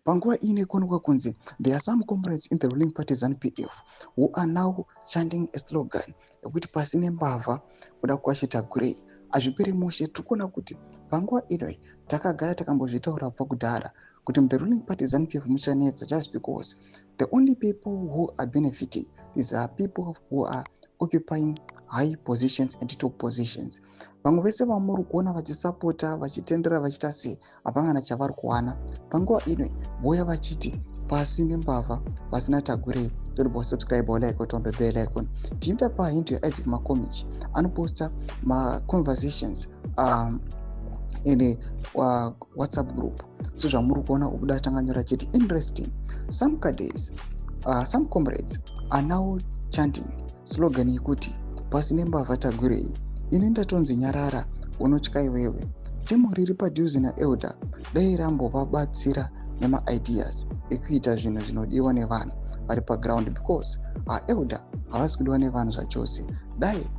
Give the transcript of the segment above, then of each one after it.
Panguva ine kuonekwa kunzi there are some comrades in the ruling party ZANU PF who are now chanting a slogan yekuti pasi nembavha, Kudakwashe Tagwirei. Hazviperi mushe. Tiri kuona kuti panguva inoi takagara takambozvitaura kubva kudhara kuti muthe ruling party ZANU PF muchanetsa, just because the only people who are benefiting is are people who are occupying high positions and top positions. Vamwe vese vamuri kuona vachisapota, vachitendera, vachiita sei, hapana kana chavari kuwana. Panguva inoi vouya vachiti pasi nembavha, pasina Tagwirei. Don't subscribe or like on the bell icon. Tiimta pahandle yaIsaac Makomichi, anoposta maconversations in a WhatsApp group. Sezvamuri kuona, ubuda tanganyora chiti, "Interesting, some cadres, some comrades are now chanting slogan yekuti pasi nembavha, Tagwirei. Ini ndatonzi nyarara, unotya iwewe. Timu riri padhuze naelder dai rambovabatsira nemaideas ekuita zvinhu zvinodiwa nevanhu vari paground, because elder havasi kudiwa nevanhu zvachose. Dai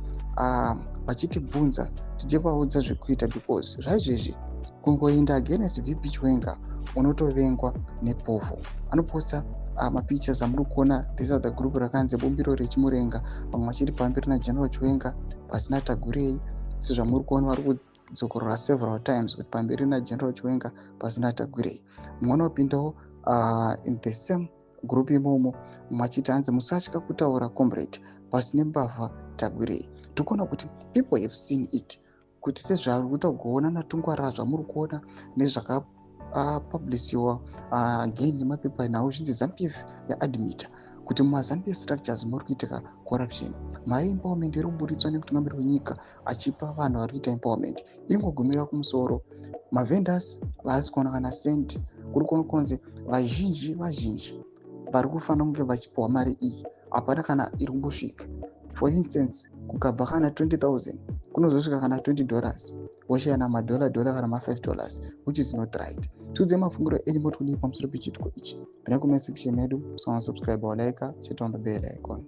vachitibvunza tichivaudza zvekuita, because zvaizvezvi kungoenda against VP Chiwenga unotovengwa nepovho." Anoposta mapictures amuri kuona. This are the group rakanzi Bumbiro Rechimurenga. Vamwe vachiri pamberi naGeneral Chiwenga, pasina Tagwirei. Sezvamuri kuona, vari kudzokorora several times kuti pamberi naGeneral Chiwenga, pasina Tagwirei. Mumwe anopindawo in the same group imomo, mumwe achiti hanzi, "Musatya kutaura comrade, pasi nembavha, Tagwirei." Tiri kuona kuti people have seen it kuti sezvari kuita kuona natungwarara, zvamuri kuona nezvakapublishiwa again nemapepa nhau, zvinzi ZANU PF yaadmita kuti mumaZANU PF structures muri kuitika corruption. Mari empowerment iri kuburitswa nemutungamiri wenyika achipa vanhu vari kuita empowerment iri ngogumira kumusoro. Mavendors vaasi kuona kana cent. Kuri kuona kunzi vazhinji vazhinji vari kufanira kunge vachipiwa mari iyi, hapana kana iri kumbosvika. For instance, kukabva kana 20 000 kunozosvika kana $20, woshayana madhola dhola kana ma$5, which is not right. Tiudze mafungiro enyu, moti kudii pamusoro pechiitiko ichi? Pinda comment section medu, so subscribe, walike, hit on the bell icon.